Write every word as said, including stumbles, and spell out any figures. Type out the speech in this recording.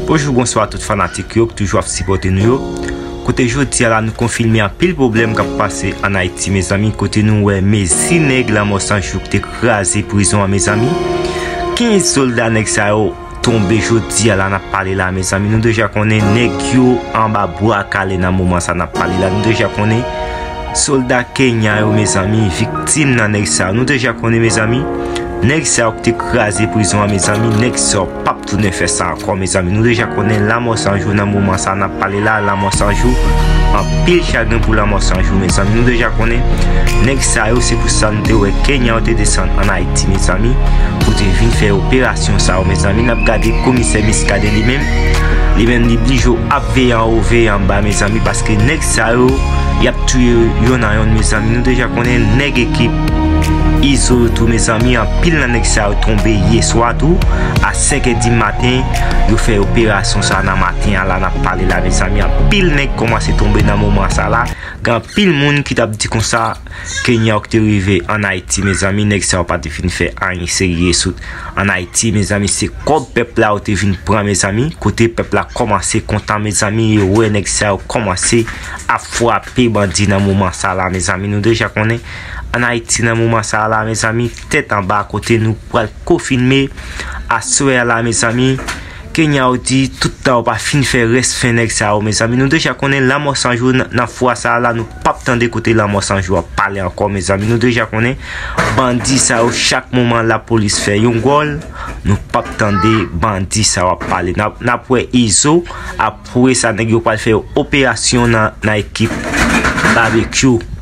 Bonjou, bonswa tout fanatik yo ki toujou ap sipòte nou yo. Kote jodi a la nou konfime anpil pwoblèm k ap pase ann Ayiti, mezanmi, kote nou wè mezi nèg Lanmò San Jou ki te kraze prizon an, mezanmi. Kenz sòlda nèg sa yo tonbe jodi a la n ap pale la, mezanmi. Nou deja konnen nèg yo anba bwa kale nan moman sa n ap pale la. Nou deja konnen sòlda Kenya yo, mezanmi, viktim nan nèg sa yo. Nou deja konnen, mezanmi, nèg sa yo ki te kraze prizon an, mezanmi, nèg sa yo p ap tounen fè sa ankò, mezanmi. Nou deja konnen Lanmò San Jou nan moman sa n ap pale la, Lanmò San Jou. Anpil chagren pou Lanmò San Jou, mezanmi. Nou deja konnen nèg sa yo, se pou sa nou te wè Kenya yo te desann ann Ayiti, mezanmi, pou te vin fè operasyon sa yo, mezanmi. N ap gade komisè Muscadin li menm, li menm li blije ap veye anwo, veye anba, mezanmi, paske nèg sa yo, y ap touye yo yonn a yonn, mezanmi. Nou deja konnen nèg ekip Izo yo tou, mezanmi, anpil nan nèg sa yo tonbe yè swa tou, a senk è di maten, yo fè operasyon sa nan maten an la n ap pale la, mezanmi. Anpil nèg kòmanse tonbe nan moman sa la. Gen anpil moun ki t ap di konsa, Kenya yo ki te rive ann Ayiti, mezanmi, nèg sa yo pa te fin fè anyen serye sou ann Ayiti, mezanmi, se kòb pèp la yo te vin pran, mezanmi. Kote pèp la kòmanse kontan, mezanmi, yo wè nèg sa yo kòmanse ap frape bandi nan moman sa la, mezanmi. Nou deja konnen ann Ayiti nan moman sa la, mezanmi, tèt anba, kote nou pral konfime aswè a la, mezanmi. Kenya yo di tout tan yo pa fin fè rès fen nèg sa yo, mezanmi. Nou deja konnen Lanmò San Jou nan, nan fwa sa la, nou p ap tande kote Lanmò San Jou ap pale ankò, mezanmi. Nou deja konnen bandi sa yo, chak moman lapolis fè yon gòl, nou p ap tande bandi sa yo ap pale. N ap, n ap wè Izo, apre sa, nèg yo pral fè operasyon nan, nan ekip Babekyou.